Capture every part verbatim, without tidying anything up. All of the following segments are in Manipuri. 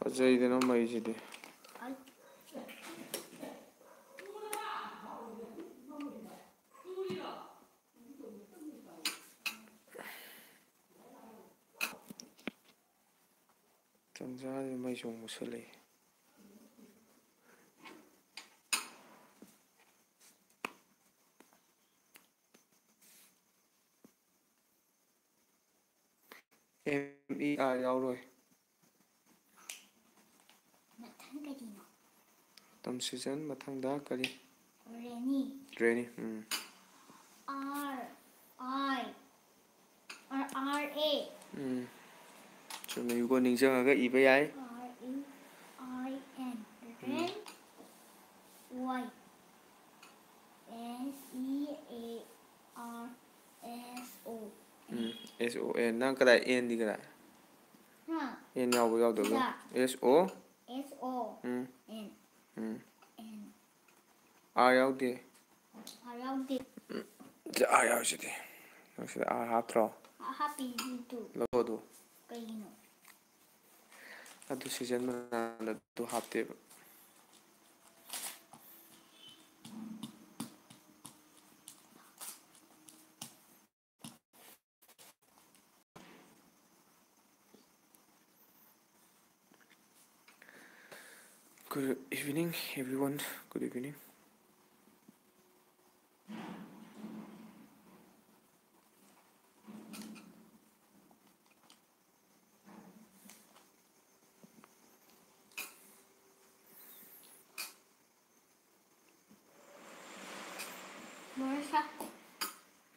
ꯐꯖꯩꯗꯅ ꯃꯩꯁꯤꯗꯤ꯫ ꯇꯟꯖꯥꯁꯤꯗ ꯃꯩꯁꯨ ꯑꯃꯨꯛ ꯃꯨꯠꯁꯜꯂꯛꯑꯦ꯫ ꯑꯦꯝ ꯏ ꯑꯥꯔ ꯌꯥꯎꯔꯣꯏ꯫ ꯃꯊꯪ ꯀꯔꯤꯅꯣ? Autumn season, ꯃꯊꯪꯗ ꯀꯔꯤ? Rainy. Rainy, um. R I R R A. Um. ꯆꯨꯝꯅ ꯌꯨꯀꯣ ꯅꯤꯡꯁꯤꯡꯉꯒ ꯏꯕ ꯌꯥꯏ꯫ R A I N. Um. Rain. Y. S E A R S O. Um. ꯑꯦꯁ ꯑꯣ ꯑꯦꯟ꯫ ꯅꯪ ꯀꯗꯥꯏ? ꯑꯦꯟꯗꯤ ꯀꯗꯥꯏ? ꯍꯥ? ꯑꯦꯟ ꯌꯥꯎꯕ ꯌꯥꯎꯗꯕ꯭ꯔꯣ? ꯁꯤꯗ꯫ ꯑꯦꯁ ꯑꯣ꯫ ꯑꯦꯁ O. Um. And. Um. And. R ꯌꯥꯎꯗꯦ꯫ ꯑꯥꯔ ꯌꯥꯎꯗꯦ꯫ ꯎꯝ꯫ ꯁꯤꯗ ꯑꯥꯔ ꯌꯥꯎꯔꯤꯁꯤꯗꯤ꯫ ꯅꯪ ꯁꯤꯗ ꯑꯥꯔ ꯍꯥꯞꯇ꯭ꯔꯣ? ꯑꯥꯔ ꯍꯥꯞꯄꯤꯗꯨ꯫ ꯂꯧꯊꯣꯛ ꯑꯗꯨ꯫ ꯀꯩꯒꯤꯅꯣ? ꯑꯗꯨ season ꯃꯅꯥꯗ ꯑꯗꯨ ꯍꯥꯞꯇꯦꯕ꯫ Good evening, everyone. Good evening. ꯂꯣꯏꯔꯦ ꯁꯥ꯫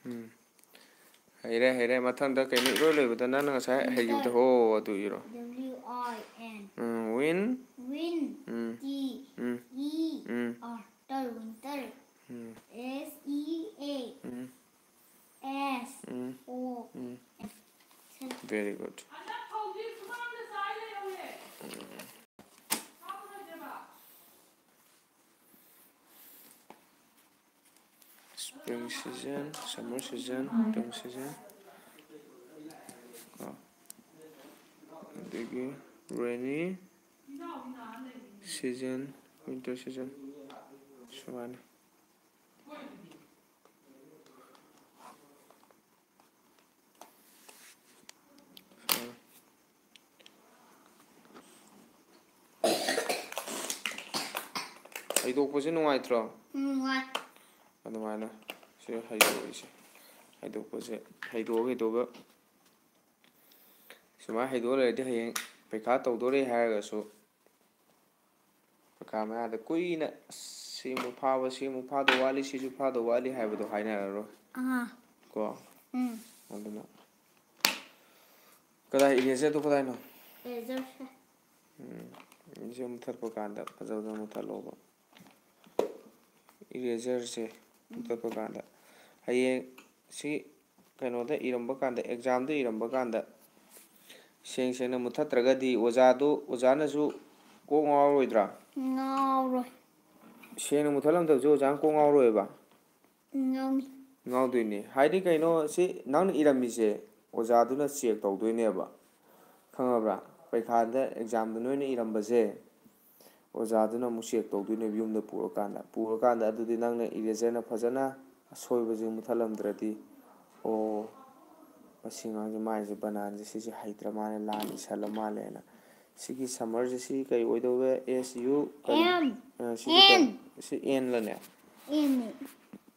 ꯎꯝ꯫ ꯍꯩꯔꯦ, ꯍꯩꯔꯦ꯫ ꯃꯊꯪꯗ ꯀꯩꯅꯣ ꯏꯔꯣꯏ ꯂꯣꯏꯕꯗ ꯅꯪꯅ ꯉꯁꯥꯏ ꯍꯩꯈꯤꯕꯗꯣ, winter꯫ ꯍꯣ, ꯑꯗꯨ ꯏꯔꯣ꯫ W I N꯫ Um, win꯫ Win꯫ Um. T um. E um. R꯫ ꯇꯔ, winter꯫ Um. S E A um. S um. O um. N꯫ Very good꯫ Um. Spring season, summer season, autumn season, ꯀꯣ, ꯑꯗꯒꯤ rainy, season, winter season, ꯁꯨꯃꯥꯏꯅ꯫ ꯍꯩꯗꯣꯛꯄꯁꯦ ꯅꯨꯡꯉꯥꯏꯇ꯭ꯔꯣ? ꯎꯝ, ꯅꯨꯡꯉꯥꯏ꯫ ꯑꯗꯨꯃꯥꯏꯅ ꯁꯤ ꯍꯩꯗꯣꯛꯏꯁꯦ, ꯍꯩꯗꯣꯛꯄꯁꯦ, ꯍꯩꯗꯣꯛꯑ ꯍꯩꯗꯣꯛꯑꯒ ꯁꯨꯃꯥꯏꯅ ꯍꯩꯗꯣꯛꯑ ꯂꯩꯔꯗꯤ ꯍꯌꯦꯡ ꯄꯩꯈꯥ ꯇꯧꯗꯣꯔꯦ ꯍꯥꯏꯔꯒꯁꯨ ꯄꯩꯈꯥ ꯃꯌꯥꯗ ꯀꯨꯏꯅ, "ꯑꯁ, ꯁꯤꯃꯨꯛ ꯐꯥꯕ, ꯁꯤꯃꯨꯛ ꯐꯥꯗꯧ ꯋꯥꯠꯂꯤ, ꯁꯤꯁꯨ ꯐꯥꯗꯧ ꯋꯥꯠꯂꯤ" ꯍꯥꯏꯕꯗꯣ ꯍꯥꯏꯅꯔꯔꯣꯏ꯫ ꯑꯥ꯫ ꯀꯣ? ꯎꯝ꯫ ꯑꯗꯨꯅ ꯀꯗꯥꯏ, eraserꯗꯣ ꯀꯗꯥꯏꯅꯣ? Eraserꯁꯦ꯫ ꯎꯝ, eraser ꯃꯨꯊꯠꯄ ꯀꯥꯟꯗ ꯐꯖ ꯐꯖꯅ ꯃꯨꯊꯠꯂꯣꯕ꯫ Eraserꯁꯦ ꯃꯨꯊꯠꯄ ꯀꯥꯟꯗ ꯍꯌꯦꯡ ꯁꯤ ꯀꯩꯅꯣꯗ ꯏꯔꯝꯕ ꯀꯥꯟꯗ, examꯗ ꯏꯔꯝꯕ ꯀꯥꯟꯗ ꯁꯦꯡ ꯁꯦꯡꯅ ꯃꯨꯊꯠꯇ꯭ꯔꯒꯗꯤ ꯑꯣꯖꯥꯗꯨ, ꯑꯣꯖꯥꯅꯁꯨ ꯀꯣꯛ ꯉꯥꯎꯔꯣꯏꯗ꯭ꯔꯥ? ꯉꯥꯎꯔꯣꯏ꯫ ꯁꯦꯡꯅ ꯃꯨꯊꯠꯂꯝꯗꯕꯁꯨ ꯑꯣꯖꯥꯅ ꯀꯣꯛ ꯉꯥꯎꯔꯣꯏꯕ? ꯉꯥꯎꯅꯤ꯫ ꯉꯥꯎꯗꯣꯏꯅꯤ꯫ ꯍꯥꯏꯗꯤ ꯀꯩꯅꯣ, ꯁꯤ ꯅꯪꯅ ꯏꯔꯝꯃꯤꯁꯦ ꯑꯣꯖꯥꯗꯨꯅ check ꯇꯧꯗꯣꯏꯅꯦꯕ, ꯈꯪꯉꯕ꯭ꯔꯥ? ꯄꯩꯈꯥꯗ, examꯗ ꯅꯣꯏꯅ ꯏꯔꯝꯕꯁꯦ ꯑꯣꯖꯥꯗꯨꯅ ꯑꯃꯨꯛ check ꯇꯧꯗꯣꯏꯅꯦꯕ ꯌꯨꯝꯗ ꯄꯨꯔꯀꯥꯟꯗ꯫ ꯄꯨꯔꯀꯥꯟꯗ ꯑꯗꯨꯗꯤ ꯅꯪꯅ eraserꯅ ꯐꯖꯅ ꯑꯁꯣꯏꯕꯁꯦ ꯃꯨꯊꯠꯂꯝꯗ꯭ꯔꯗꯤ, "ꯑꯣ, ꯃꯁꯤ ꯑꯉꯥꯡꯁꯦ, ꯃꯥꯏꯁꯦ ꯕꯅꯥꯟꯁꯦ ꯁꯤꯁꯦ ꯍꯩꯇ꯭ꯔ ꯃꯥꯜꯂꯦ, ꯂꯥꯟ ꯏꯁꯜꯂ ꯃꯥꯜꯂꯦꯅ"꯫ ꯁꯤꯒꯤ summerꯁꯦ ꯁꯤ ꯀꯩ ꯑꯣꯏꯗꯧꯕ? S U ꯀꯔꯤ? M꯫ ꯑ, ꯁꯤꯒꯤ N꯫ ꯀꯩ? ꯁꯤ Nꯂꯅꯦ? Nꯅꯦ꯫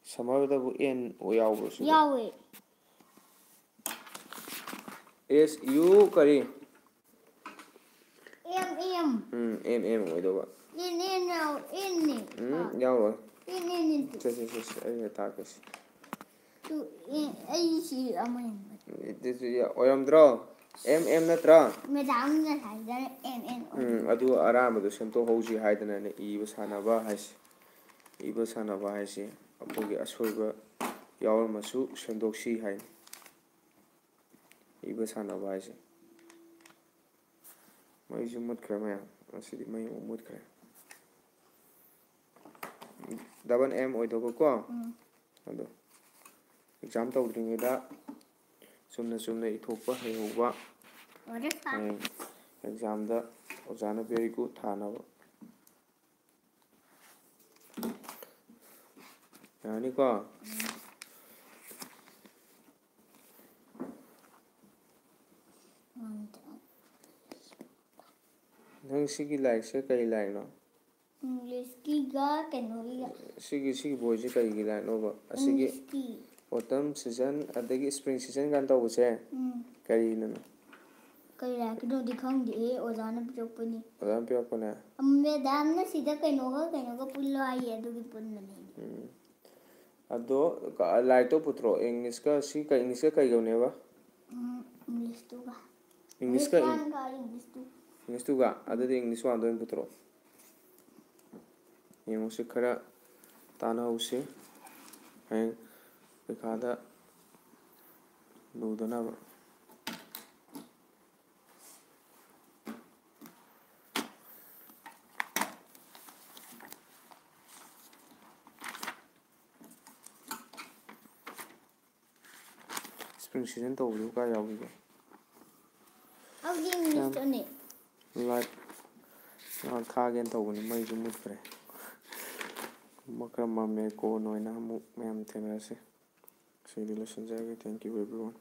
Summerꯗꯕꯨ N ꯑꯣ ꯌꯥꯎꯕ꯭ꯔꯣ ꯁꯤꯕꯣ? ꯌꯥꯎꯋꯦ꯫ S U ꯀꯔꯤ? M M꯫ ꯎꯝ, N M ꯑꯣꯏꯗꯧꯕ꯫ N N ꯌꯥꯎ-, N ꯅꯦ꯫ ꯎꯝ, ꯌꯥꯎꯔꯣꯏ꯫ N N ꯅꯦ꯫ ꯁꯦ, ꯁꯦ, ꯁꯦ, ꯁꯦ, ꯑꯩꯅ ꯇꯥꯛꯀꯦꯁꯦ꯫ ꯇꯨ, ꯑꯦ, ꯑꯩ ꯁꯤ ꯑꯃ ꯌꯦꯡꯕꯅꯦ꯫ ꯑꯗꯨꯁꯨ ꯌꯥ-, ꯑꯣꯏꯔꯝꯗ꯭ꯔꯣ? M M ꯅꯠꯇ꯭ꯔꯣ? ꯃꯦꯗꯥꯝꯅ ꯉꯁꯥꯏꯗ M N ꯑꯣꯏ꯫ ꯎꯝ, ꯑꯗꯨ ꯑꯔꯥꯟꯕꯗꯣ ꯁꯦꯝꯗꯣꯛꯍꯧꯁꯤ ꯍꯥꯏꯗꯅꯅꯦ ꯏꯕ ꯁꯥꯟꯅꯕ ꯍꯥꯏꯁꯦ꯫ ꯏꯕ ꯁꯥꯟꯅꯕ ꯍꯥꯏꯁꯦ ꯑꯩꯈꯣꯏꯒꯤ ꯑꯁꯣꯏꯕ ꯌꯥꯎꯔꯝꯃꯁꯨ ꯁꯦꯝꯗꯣꯛꯁꯤ ꯍꯥꯏꯅꯤ꯫ ꯏꯕ ꯁꯥꯟꯅꯕ ꯍꯥꯏꯁꯦ꯫ ꯃꯩꯁꯨ ꯃꯨꯠꯈ꯭ꯔꯦ ꯃꯌꯥꯝ꯫ ꯉꯁꯤꯗꯤ ꯃꯩ ꯑꯃꯨꯛ ꯃꯨꯠꯈ꯭ꯔꯦ꯫ Double M ꯑꯣꯏꯗꯧꯕꯀꯣ꯫ ꯎꯝ꯫ ꯑꯗꯣ exam ꯇꯧꯗ꯭ꯔꯤꯉꯩꯗ ꯆꯨꯝꯅ ꯆꯨꯝꯅ ꯏꯊꯣꯛꯄ ꯍꯩꯍꯧꯕ꯫ ꯂꯣꯏꯔꯦ ꯁꯥ꯫ ꯍꯌꯦꯡ examꯗ ꯑꯣꯖꯥꯅ very good ꯊꯥꯅꯕ꯫ ꯌꯥꯅꯤꯀꯣ? ꯅꯪ ꯁꯤꯒꯤ ꯂꯥꯏꯔꯤꯛꯁꯦ ꯀꯔꯤ ꯂꯥꯏꯔꯤꯛꯅꯣ? ꯏꯪꯂꯤꯁꯀꯤꯒ ꯀꯩꯅꯣꯒꯤꯒ꯫ ꯁꯤꯒꯤ ꯁꯤꯒꯤ ꯕꯣꯏꯁꯦ ꯀꯔꯤꯒꯤ ꯂꯥꯏꯔꯤꯛꯅꯣꯕ? ꯑꯁꯤꯒꯤ ꯏꯪꯂꯤꯁꯀꯤ꯫ ꯑꯣꯇꯝ ꯁꯤꯖꯟ ꯑꯗꯒꯤ ꯁ꯭ꯄ꯭ꯔꯤꯡ ꯁꯤꯖꯟ ꯀꯥꯏꯅ ꯇꯧꯕꯁꯦ ꯎꯝ꯫ ꯀꯔꯤꯅꯣ? ꯀꯔꯤ ꯂꯥꯏꯔꯤꯛꯀꯤꯅꯣꯗꯤ ꯈꯪꯗꯦꯍꯦ, ꯑꯣꯖꯥꯅ ꯄꯤꯔꯛꯄꯅꯤ꯫ ꯑꯣꯖꯥꯅ ꯄꯤꯔꯛꯄꯅꯦ? ꯃꯦꯗꯥꯝꯅ ꯁꯤꯗ ꯀꯩꯅꯣꯒ ꯀꯩꯅꯣꯒ ꯄꯨꯜꯂꯣ ꯍꯥꯏꯌꯦ, ꯑꯗꯨꯒꯤ ꯄꯨꯟꯕꯅꯦ꯫ ꯎꯝ꯫ ꯑꯗꯣ ꯀ- ꯂꯥꯏꯔꯤꯛꯇꯣ ꯄꯨꯊꯣꯔꯛꯑꯣ꯫ ꯏꯪꯂꯤꯁꯀ ꯁꯤ ꯀ- ꯏꯪꯂꯤꯁꯀ ꯀꯩꯒꯅꯦꯕ? ꯎꯝ, ꯏꯪꯂꯤꯁꯇꯨꯒ꯫ ꯏꯪꯂꯤꯁꯀ ꯏꯪ- ꯋꯥꯟꯒ ꯏꯪꯂꯤꯁꯇꯨ꯫ ꯏꯪꯂꯤꯁꯇꯨꯒ? ꯑꯗꯨꯗꯤ ꯏꯪꯂꯤꯁ ꯋꯥꯟꯗ ꯑꯣꯏꯅ ꯄꯨꯊꯣꯔꯛꯑꯣ꯫ ꯌꯦꯡꯉꯨꯁꯤ, ꯈꯔ ꯇꯥꯟꯅꯍꯧꯁꯤ, ꯍꯌꯦꯡ ꯄꯩꯈꯥꯗ ꯂꯨꯗꯅꯕ꯫ ꯁ꯭ꯄ꯭ꯔꯤꯡ ꯁꯤꯖꯟ ꯇꯧꯕꯗꯨ ꯀꯥꯏ ꯌꯥꯎꯈꯤꯒꯦ? ꯍꯧꯖꯤꯛ ꯏꯪꯂꯤꯁꯇꯅꯦ꯫ ꯂꯥꯏꯠ ꯉꯥꯏꯍꯥꯛ ꯊꯥꯒꯦꯅ ꯇꯧꯕꯅꯤ, ꯃꯩꯁꯨ ꯃꯨꯠꯈ꯭ꯔꯦ꯫ ꯈꯔ ꯃꯝꯃꯦ, ꯀꯣꯟꯅ ꯑꯣꯏꯅ ꯑꯃꯨꯛ ꯃꯌꯥꯝ ꯊꯦꯡꯅꯔꯁꯤ꯫ ꯁꯤꯗꯤ ꯂꯣꯏꯁꯤꯟꯖꯔꯒꯦ꯫ Thank you everyone.